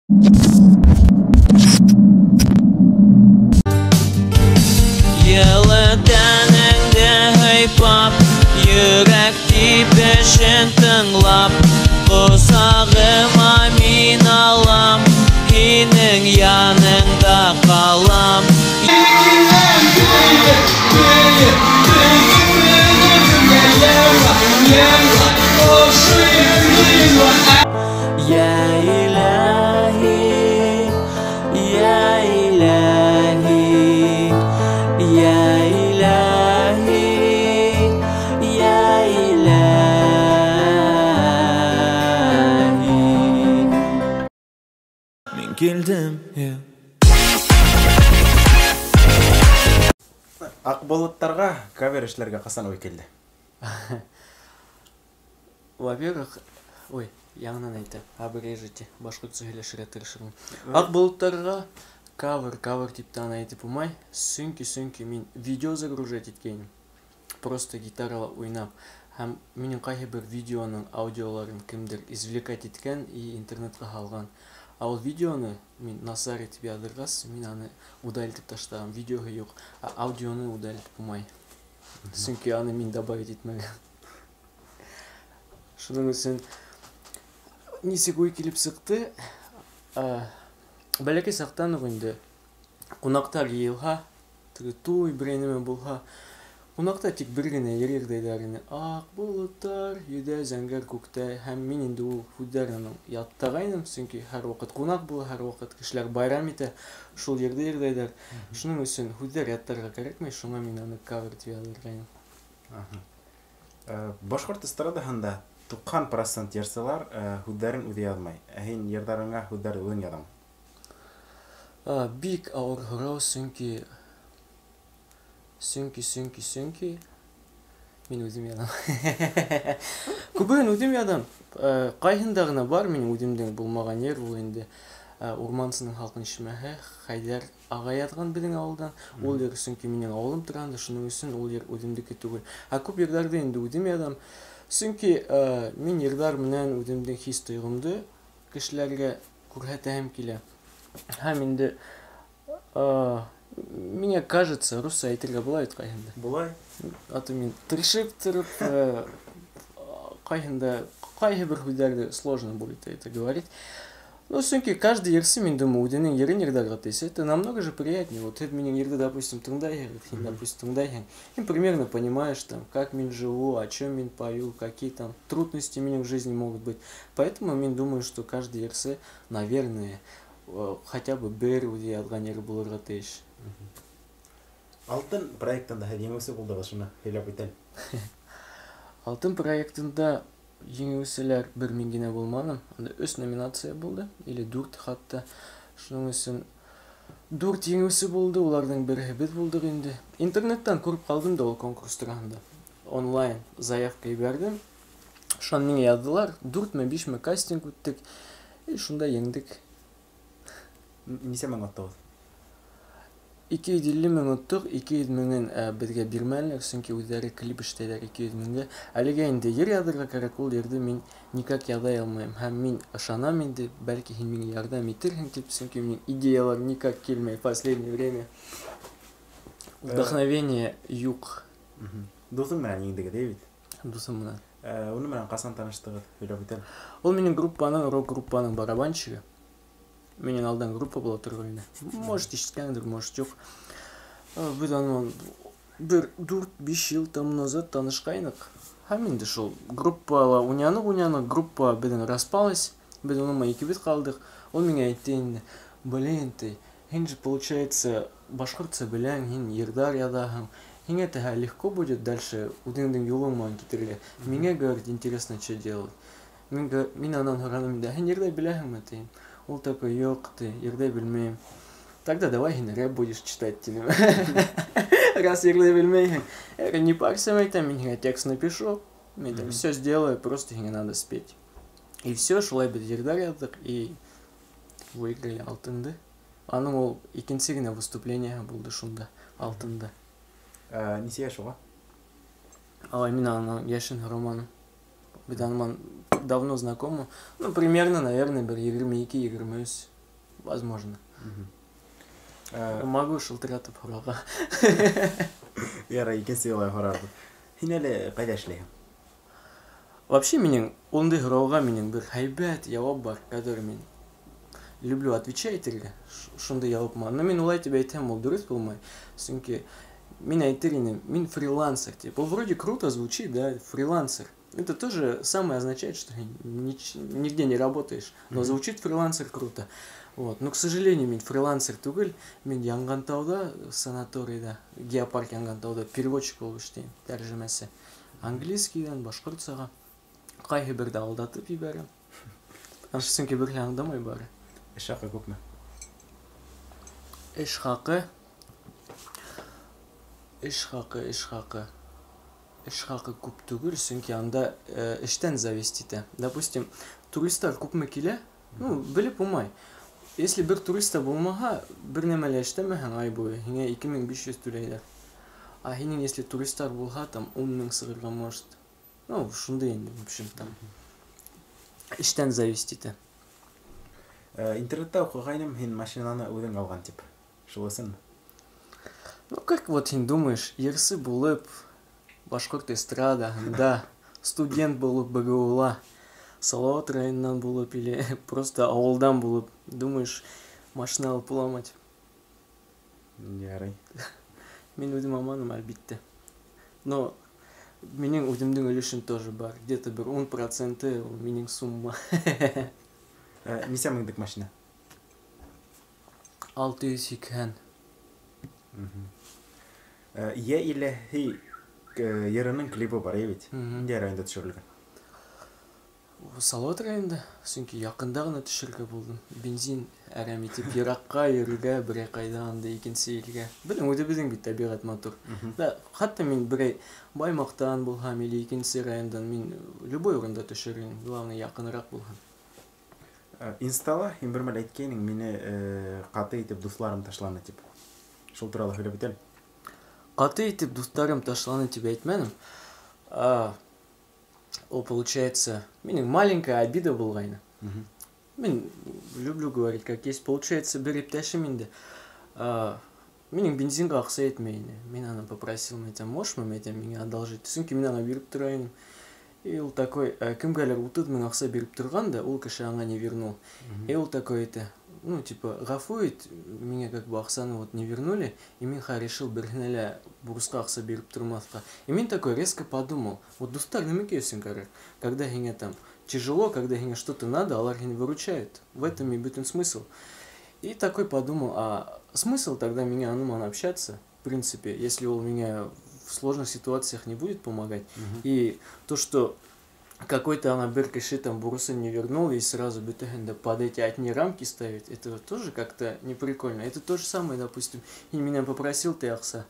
Йылы тәнеңде һыйпап, йөрәк тибешен тыңлап, ҡосағыма мин алам, һинең яныңда ҡалам. Йә иләһи, йә иләһи, йә иләһи, йә иләһи. Мин килдем, yeah. Аҡ болоттарға кавер эшләргә ҡасан уй килде? Во-первых, ой, яңынан әйтәм, обрежете, башҡортса һөйләшергә тырышырмын. Аҡ болоттарға кавер тип тә әйтеп булмай, сөнки мин видео загружать иткәйнем. Просто гитарала уйнап. Һәм минең ҡайһы бер видеоның аудиоларын кемдер извлекать иткән и интернетҡа һалған. Ә ул видеоны мин насар итеп яҙырғас, мин аны удалить итеп ташлағам, видеоһы юҡ. Ә аудионы удалить булмай. Сөнки аны мин добавить итмәгән. Шуның өсөн нисек уй килеп сыҡты, бәләкәй саҡтан уҡ инде ҡунаҡтар йыйылһа, теге туй берәй нәмә булһа, ҡунаҡта тик бер генә йыр йырҙайҙар ине. Аҡ болоттар йөҙә зәңгәр күктә. Һәм мин инде ул һүҙҙәрен уның яттағайным, сөнки һәр ваҡыт ҡунаҡ була, һәр ваҡыт кешеләр байрам итә, шул йырҙы йырҙайҙар. Шуның өсөн һүҙҙәр яттарға кәрәкмәй, шуңа мин аны кавер тип яҙҙырғайным. Башҡорт эстрадаһында 90% йырсылар һүҙҙәрен үҙе яҙмай. Ә һин йырҙарыңа һүҙҙәрҙе үҙең яҙаң? Бик ауыр һорау, сөнки мин үҙем яҙам. Күбеһен үҙем яҙам. Ҡайһында ғына бар минең үҙемдең булмаған йыр, ул инде Урмансының һалҡын шишмәһе, Хәйҙәр ағай яҙған беҙҙең ауылдан. Ул йыр сөнки минең ауылым торғанда, шуның өсөн ул йыр үҙемдеке түгел. Ә күп йырҙарҙы инде үҙем яҙам. Сөнки мин йырҙар менән үҙемдең хис тойғомдо кешеләргә күрһәтәһем килә. Һәм инде миңә кажется, русса әйтергә була бит ҡайһында. Булай. Аты мин тырышып тороп, ҡайһында ҡайһы бер һүҙҙәрҙе сложно будет это говорить. Ну, сөнки каждый йырсы, мин думаю, үҙенең йырын йырҙарға тейеш. Это намного же приятнее. Вот һеҙ минең йырҙы, допустим, тыңдайһығыҙ, һин, допустим, тыңдайһың. И примерно понимаешь, там, как мин живу, о чем мин пою, какие там трудности у меня в жизни могут быть. Поэтому мин думаю, что каждый йырсы, наверное, хотя бы бер үҙе яҙған йыры булырға тейеш. Алтын проектында һеҙ еңеүсе булдығыҙ, шуны һөйләп үтәм. Алтын проектында еңеүселәр бер мин генә булманым. Анда өс номинация булды, или дүрт хатта. Шуның өсөн дүрт еңеүсе булды, уларҙың береһе беҙ булдыҡ инде. Интернеттан күреп ҡалдым да ул конкурс тураһында. Онлайн заявка ебәрҙем. Шунан миңә яҙҙылар, дүртме, бишме кастинг үттек. И шунда еңдек. Нисә мең оттоғоҙ? 250 мең оттоҡ, 200 меңен беҙгә бирмәнеләр, сөнки үҙҙәре клип эшләйҙәр 200 меңгә. Әлегә инде йыр яҙырға кәрәк, ул йырҙы мин никак яҙа алмайым. Һәм мин ышанам инде, бәлки һин миңә ярҙам итерһең тип, сөнки минең идеялар никак килмәй в последнее время. Вдохновение юҡ. Дуҫың менән еңдегеҙ, әй бит? Дуҫым менән. Уның менән ҡасан таныштығыҙ, һөйләп үтәм. Ул минең группаның, рок-группаның барабанщигы. Минең алдан группа була торғайны. Может, ишеткәндер, может, юҡ. Беҙ аның бер дүрт-биш йыл тому назад танышҡайныҡ. Һәм инде шул группала уйнаныҡ, группа беҙҙең распалась, беҙ уның менән икебеҙ ҡалдыҡ. Ул миңә әйтте инде, блин, ты, һин же, получается, башҡортса беләң, һин йырҙар яҙаһың. Һиңә тәһә легко будет дальше үҙеңдең юлың менән китергә. Миңә, говорит, интересно, что делать. Мин анан һораным инде, һин йырҙай беләһеңме, тием. Ул такой, юҡ, ты, йырҙай белмәйем. Тогда давай һин рэп будешь читать, тинем. Раз йырҙай белмәйһең. Я говорю, не парься, әйтәм, мин һиңә текст напишу, мин там все сделаю, просто һиңә надо спеть. И все, шулай беҙ йырҙар яҙҙыҡ, и выиграли алтынды. Аның ул икенсе генә выступление булды шунда, алтында. Нисә йәш уға? Алай, мин аның йәшен һораманым. Беҙ аның давно знакомы. Ну, примерно, наверное, бер егерме ике, егерме өс. Возможно. Могу шылтыратып һорарға. Ярай, икенсе юлы һорарбыҙ. Һин әле ҡайҙа эшләйһең? Вообще минең ундай һорауға минең бер һәйбәт яуап бар, который мин люблю отвечать итергә. Шундай яуап бар. Но мин улай тип әйтһәм, ул дөрөҫ булмай. Сөнки мин әйтер инем, мин фрилансер тип. Ул вроде круто звучит, да, фрилансер. Это тоже самое означает, что нигде не работаешь. Но звучит фрилансер круто. Вот. Но, к сожалению, мин фрилансер түгел. Мин Янғантауҙа, санаторийҙа, геопарк Янғантауҙа переводчик булып эшләйем, тәржемәсе. Английскийҙан башҡортсаға. Ҡайһы берҙе алдатып ебәрәм. Потому что сөнки бер аңламай бары. Эш хаҡы күпме? Эш хаҡы. Эш хаҡы, эш хаҡы. Эш хаҡы күп түгел, сөнки анда эштән зависит итә. Допустим, туристар күпме килә, ну, белеп булмай. Если бер турист та булмаһа, бер нәмә лә эшләмәһәң ай буйы, һиңә 2500 түләйҙәр. А һинең, если туристар булһа, там 10 мең сығырға может. Ну, шундай инде, в общем, там. Эштән зависит итә. Интернетта уҡығайным, һин машинаны үҙең алған тип. Шул ысынмы? Ну, как вот һин думаешь, йырсы булып, башҡорт эстрадаһында, студент булып БГУла, Салават районынан булып или просто ауылдан булып, думаешь, машина алып буламы тип? Ярай. Мин үҙем алманым, әлбиттә. Но минең үҙемдең өлөшөм тоже бар. Где-то бер 10% ул минең сумма. Нисә меңлек машина? 680. Йә иләһи йырының клибы бар, бит? Ниндәй районда төшөрөлгән? Салават районында, сөнки яҡында ғына төшөргә булдым. Бензин әрәм итеп йыраҡҡа йөрөргә, берәй ҡайҙа анда икенсе илгә. Беҙҙең үҙебеҙҙең бит тәбиғәт матур. Да, хатта мин берәй Баймаҡтан булһам или икенсе райондан, мин любой урында төшөрөм, главное яҡыныраҡ булһын. Инстала һин бер мәл әйткәйнең, мине ҡаты итеп дуҫларым ташланы тип. Шул турала һөйләп үтәле. Ҡаты итеп дуҫтарым ташланы тип әйтмәнем. О, получается, минең маленькая обида булғайны. Мин люблю говорить, как есть. Получается, бер иптәшем инде. Минең бензинға аҡса етмәй ине. Мин аны попросил, мин әйтәм, можешь, мин әйтәм, миңә одолжить? Сөнки мин аңа биреп тора инем. И ул такой, кемгәлер утыҙ мең аҡса биреп торған да, ул кеше аңа не вернул. И ул такой әйтә, ну, типа, ғәфү ит, миңә как бы аҡсаны вот не вернули, и мин ха решил береһенә лә бурысҡа аҡса биреп тормаҫҡа. И мин такой резко подумал, вот дуҫтар нимәгә өсөн кәрәк? Когда һиңә там тяжело, когда һиңә что-то надо, алар һине выручают. В этом и бөтөн смысл. И такой подумал, а смысл тогда меня, ну, ман общаться, в принципе, если он меня в сложных ситуациях не будет помогать. И то, что какой-то она бер кеше там бурусын не вернул, и сразу бөтөһөн под эти одни рамки ставить, это вот тоже как-то неприкольно. Это то же самое, допустим, и меня попросил ты аҡса.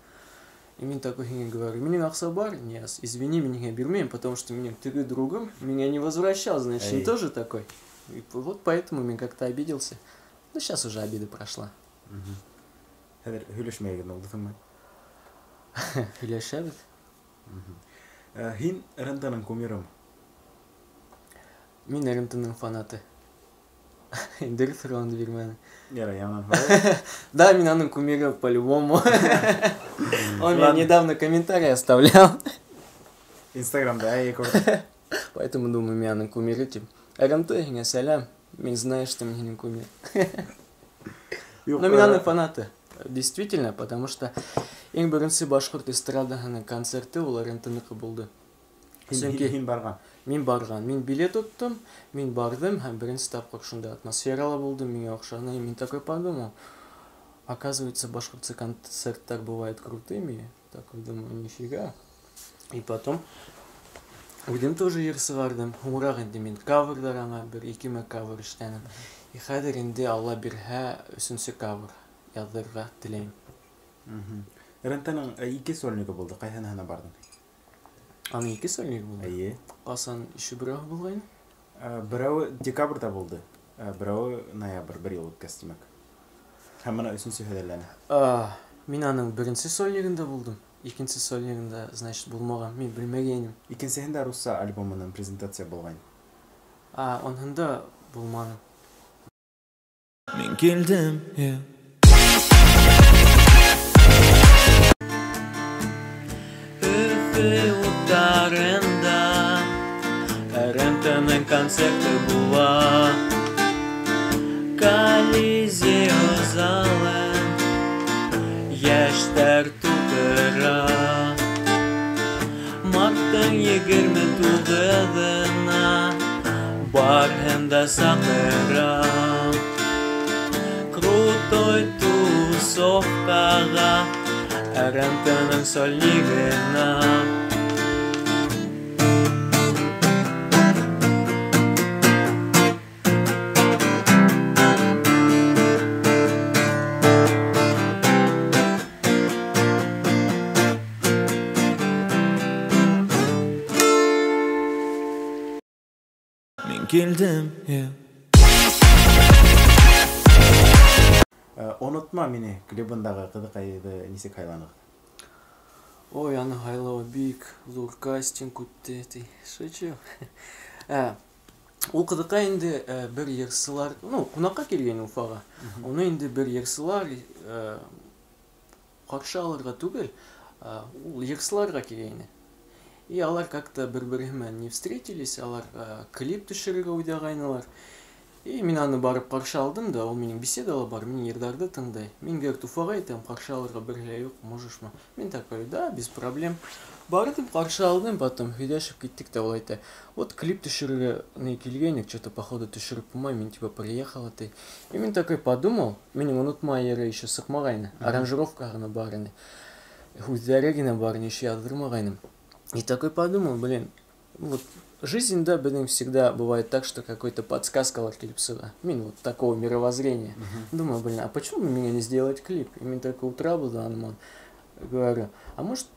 И мин такой һиңә говорю, минең аҡса бар, нет, извини, минең бирмәйем, потому что минең теге другом меня не возвращал, значит, он тоже такой. И вот поэтому мин как-то обиделся. Ну, щас уже обида прошла. Хәҙер һөйләшмәйегеҙ булдыңмы? Һөйләшәбеҙ. Һин РНТ-ның кумирымы? Мин РНТ-ның фанаты. Дөрөҫ һорауыңды бирмәне. Ярай, яңынан һорай. Да, мин аның кумиры по-любому. Он мне Ладно. недавно комментарий оставлял. Инстаграмда, әй, күрҙем. Поэтому думаю, мин аның кумиры тип. РНТ, һиңә сәләм. Мин знаю, что мин һинең кумир. Юҡ, Но мин аның фанаты. Действительно, потому что иң беренсе башҡорт эстрадаһының концерты ул РНТ-ныҡы булды. Һин Сөнки барған. Мин барған. Мин билет тоттом, мин барҙым һәм беренсе тапҡыр шундай атмосферала булды, миңә оҡшаны. И мин такой подумал, оказывается, башҡортса концерттар бывают крутыми. Такой думаю, нифига. И потом үҙем тоже йыр сығарҙым. Һуңыраҡ инде мин каверҙар аңа бер икеме кавер эшләнем. И хәҙер инде Алла бирһә, өсөнсө кавер яҙырға теләйем. РНТ-ның ике сольнигы булды. Ҡайһыһына барҙың? Аның ике сольнигы булды? Эйе. Ҡасан еще берәүе булғайны? Берәүе декабрҙә булды. Берәүе ноябрь, бер йыл үткәс, тимәк. Һәм бына өсөнсө һөҙәләне. Мин аның беренсе сольнигында булдым. Икенсе сольнигында, значит, булмаған. Мин белмәгәйнем. Икенсеһендә русса альбомының презентация булған. Онһында булманым. Мин килдем, yeah. Өфө уттарында РНТ-ның концерты була. Колизео залын йәштәр тутыра. Марттың 29-на барыһын да саҡыра. Крутой тусовкаға РНТ-ның сольнигына. Мин килдем, yeah. Онотма мине клибындағы ҡыҙыҡайҙы нисек һайланығыҙ? Ой, аны һайлау бик ҙур кастинг үтте, ти. Шучу. Ул ҡыҙыҡай инде бер йырсылар, ну, ҡунаҡҡа килгән Уфаға. Уны инде бер йырсылар ҡаршы алырға түгел, ул йырсыларға килгәйне. И алар как-то бер-береһе менән не встретились, алар клип төшөрөргә уйлағайнылар. И мин аны барып ҡаршы алдым да, ул минең беседала бар, мин йырҙарҙы тыңдай. Мин, говорит, Уфаға әйтәм, ҡаршы алырға бер лә юҡ, можешмы? Мин такой, да, без проблем. Барҙым, ҡаршы алдым, потом һөйләшеп киттек тә, ул әйтә, вот клип төшөрөргә ни килгәйнек, что-то походу төшөрөп булмай, мин типа приехала ты. И мин такой подумал, минең онотма йыры еще сыҡмағайны, аранжировка ғына бар ине, һүҙҙәре генә бар ине, еще яҙҙырмағайным. И такой подумал, блин, вот жизнь, да, блин, всегда бывает так, что какой-то подсказка килеп сыға. Мин вот такого мировоззрения. Думаю, блин, а почему бы меня не сделать клип? И мин такой утра буду, анман. Говорю, а может,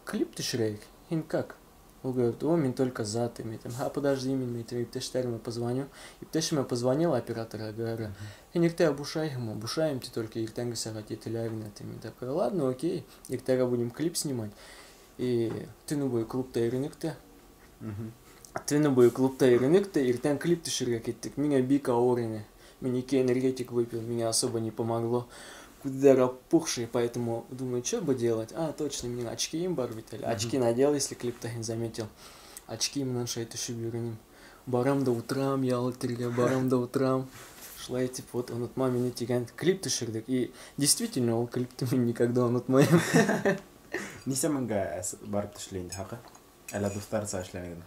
клип төшөрәйек? Һин как? Ул говорит, о, мин только за, ты мне там, а подожди, мин иптәштәремә позвоню. Иптәшемә позвонил оператора, говорю, һин иртәгә бушайһыңмы? Бушаем ты только иртәнге сәғәт етелә генә. Ты мин такой, ладно, окей, иртәгә будем клип снимать. И төнө буйы клубта йөрөнөк тә. Төнө буйы клубта йөрөнөк тә, иртән клип төшөрөргә киттек. Миңә бик ауыр ине. Мин ике энергетик выпил, миңә особо не помогло. Күҙҙәр опухшие, поэтому думаю, что бы делать? А, точно, минең очкием бар бит әле. Очки надел, если клипта һин заметил. Очки менән шулай төшөп йөрөнөм. Барам да утрам, ял итергә, барам да утрам. Шулай итеп, вот онотма мине тигән клип төшөрҙөк. И действительно, ул клипты мин никогда онотмайым. Нисә меңгә барып төшөлә инде хаҡы? Әллә дуҫтарса эшләнегеҙме?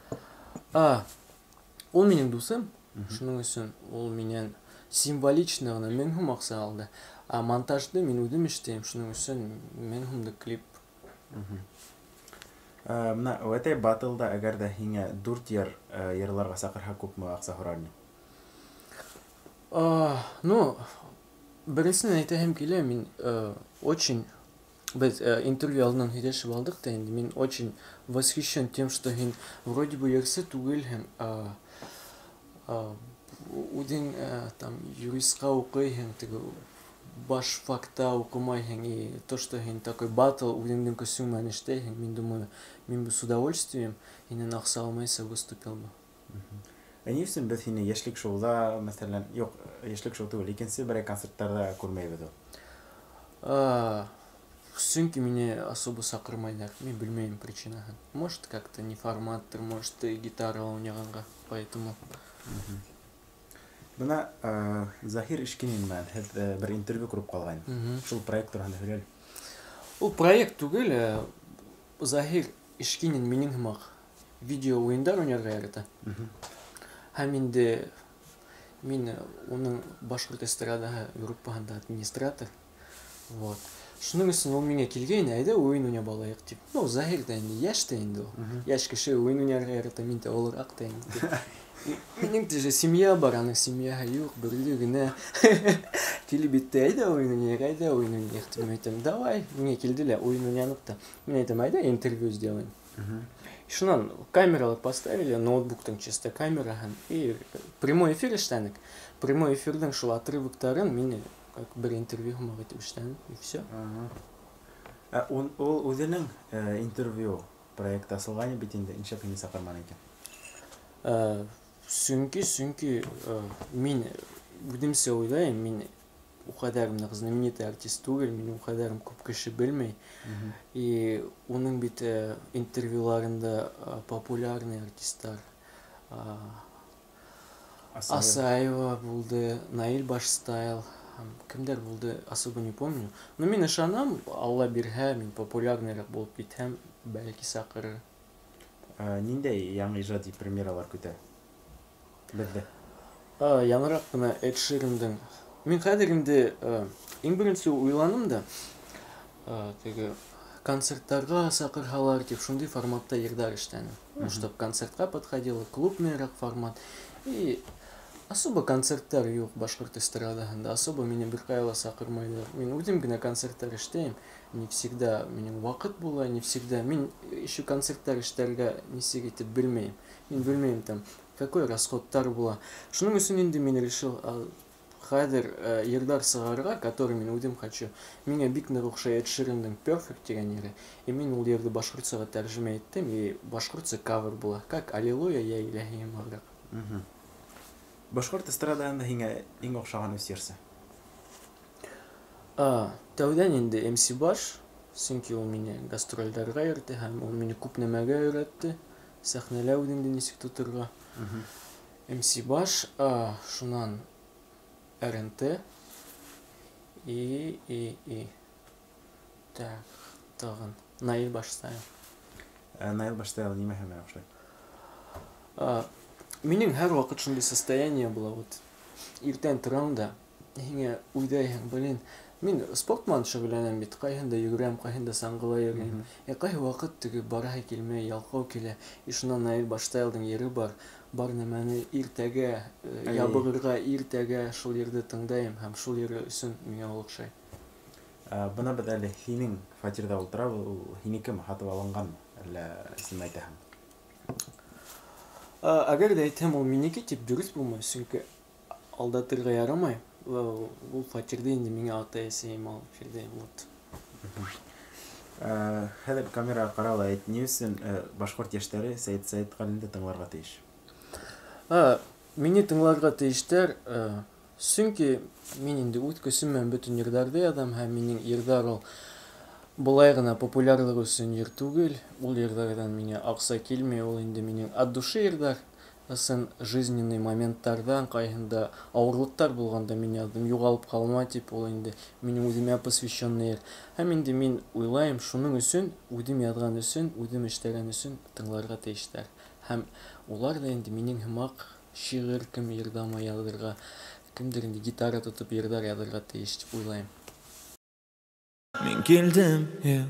Ул минең дуҫым. Шуның өсөн ул минән символично ғына 1000 һум аҡса алды. А монтажды мин үҙем эшләйем, шуның өсөн 1000 һумлыҡ клип. Бына Үәтәй батлда әгәр ҙә һиңә 4 йыр йырларға саҡырһа, күпме аҡса һорар инең? Ну, беренсенән әйтәһем килә, мин очень беҙ интервью алдынан һөйләшеп алдыҡ та инде, мин очень восхищен тем, что һин вроде бы йырсы түгелһең, үҙең там юристҡа уҡыйһың, теге баш факта уҡымайһың, и то, что һин такой батл үҙеңдең көсөң менән эшләйһең, мин думаю, мин бы с удовольствием һинән аҡса алмайса выступил бы. Ә ни өсөн беҙ һине йәшлек шоуҙа, мәҫәлән, юҡ, йәшлек шоу түгел, икенсе берәй концерттарҙа күрмәйбеҙ ул? Сөнки мине особо саҡырмайҙар, мин белмәйем причинаһын. Может, как-то не форматтыр, может, гитара уйнағанға, поэтому. Бына Заһир Ишкинин менән һеҙ бер интервью күреп ҡалғайным. Шул проект тураһында һөйлә әле. Ул проект түгел, Заһир Ишкинин минең һымаҡ видео уйындар уйнарға ярата. Һәм инде мин уның башҡорт эстрадаһы группаһында администратор. Вот. Шуның өсөн ул миңә килгәйне, әйҙә уйын уйнап алайыҡ тип. Ну, Заһир ҙә инде йәш тә инде ул. Йәш кеше уйын уйнарға ярата, мин дә олораҡ та инде. Минең дә семья бар, аның семьяһы юҡ, берле генә. Килеп етте, әйҙә уйын уйнайыҡ, әйҙә уйын уйнайыҡ тип. Мин әйтәм, давай. Миңә килде лә, уйын уйнаныҡ та. Мин әйтәм, әйҙә интервью сделаем. Шунан камералар поставили, ноутбуктың чисто камераһын, и прямой эфир эшләнек. Прямой эфирҙың шул отрывоктарын мин как бер интервью һымаҡ итеп эшләнем, и всё. Ә ул үҙенең интервью проекты асылғайны бит инде, нишләп һине саҡырманы икән? Сөнки мин үҙемсә уйлайым, мин ул ҡәҙәр знаменитый артист түгел, мине ул ҡәҙәр күп кеше белмәй. И уның бит интервьюларында популярный артисттар Асаева булды, Наил Башстайл, кемдәр булды, особо не помню. Но мин ышанам, Алла бирһә, мин популярныйраҡ булып китһәм, бәлки саҡырыр. Ниндәй яңы ижади премьералар көтә беҙҙе? Яңыраҡ бына Эд Ширандың. Мин хәҙер инде иң беренсе уйланым да, теге концерттарға саҡырһалар тип шундай форматта йырҙар эшләнем. Чтоб концертҡа подходило, клубныйраҡ формат. И особо концерттар юҡ башҡорт эстрадаһында, особо мине бер ҡайҙа ла саҡырмайҙар. Мин үҙем генә концерттар эшләйем. Не всегда минең ваҡыт була, не всегда. Мин еще концерттар эшләргә нисек итеп белмәйем. Мин белмәйем там, какой расходтар була. Шуның өсөн инде мин решил хәҙер йырҙар сығарырға, который мин үҙем хочу. Миңә бик ныҡ оҡшай Эд Ширандың Perfect тигән йыры. И мин ул йырҙы башҡортсаға тәржемә иттем, и башҡортса кавер була. Как Аллилуйя, я иләһием ағыраҡ. Башҡорт эстрадаһында һиңә иң оҡшаған өс йырсы? Тәүҙән инде MC Баш, сөнки ул мине гастролдәргә йөрөтә һәм ул мине күп нәмәгә өйрәтте. Сәхнәлә үҙеңде нисек тоторға. MC Баш, шунан РНТ и. Так, тағын. Наил Баштайл. Наил Баштайл нимәһе менән оҡшай? Минең һәр ваҡыт шундай состояние була. Вот иртән торам да, һиңә уйлайһың, блин, мин спорт менән шөғөлләнәм бит, ҡайһында йүгерәм, ҡайһында саңғыла йөрөйөм. Ҡайһы ваҡыт теге бараһы килмәй, ялҡау килә. И шунан Наил Баштайлдың ере бар. Бар нәмәне иртәгә, ябығырға иртәгә шул ерҙе тыңдайым һәм шул ере өсөн миңә ул оҡшай. Бына беҙ әле һинең фатирҙа ултырабыҙ, ул һинекеме, һатып алынғанмы, әллә һин әйтәһең? Әгәр ҙә әйтһәм, ул минеке тип дөрөҫ булмай, сөнки алдатырға ярамай. Ул фатирҙы инде миңә атай-әсәйем алып бирҙе, вот. Хәҙер камераға ҡара ла әйт, ни өсөн башҡорт йәштәре Сәйет Сәйетғәлинде тыңларға тейеш? Мине тыңларға тейештәр, сөнки мин инде үҙ көсөм менән бөтөн йырҙарҙы яҙам, һәм минең йырҙар ул былай ғына популярлыҡ өсөн йыр түгел, ул йырҙарҙан миңә аҡса килмәй, ул инде минең от души йырҙар. Ысын жизненный моменттарҙан, ҡайһында ауырлыҡтар булғанда мин яҙҙым, юғалып ҡалма тип, ул инде минең үҙемә посвященный йыр. Һәм инде мин уйлайым, шуның өсөн, үҙем яҙған өсөн, үҙем эшләгән өсөн тыңларға тейештәр. Һәм улар ҙа инде минең һымаҡ шиғыр кем йырҙамай яҙырға, кемдер инде гитара тотоп йырҙар яҙырға тейеш тип уйлайым. Мин килдем, yeah.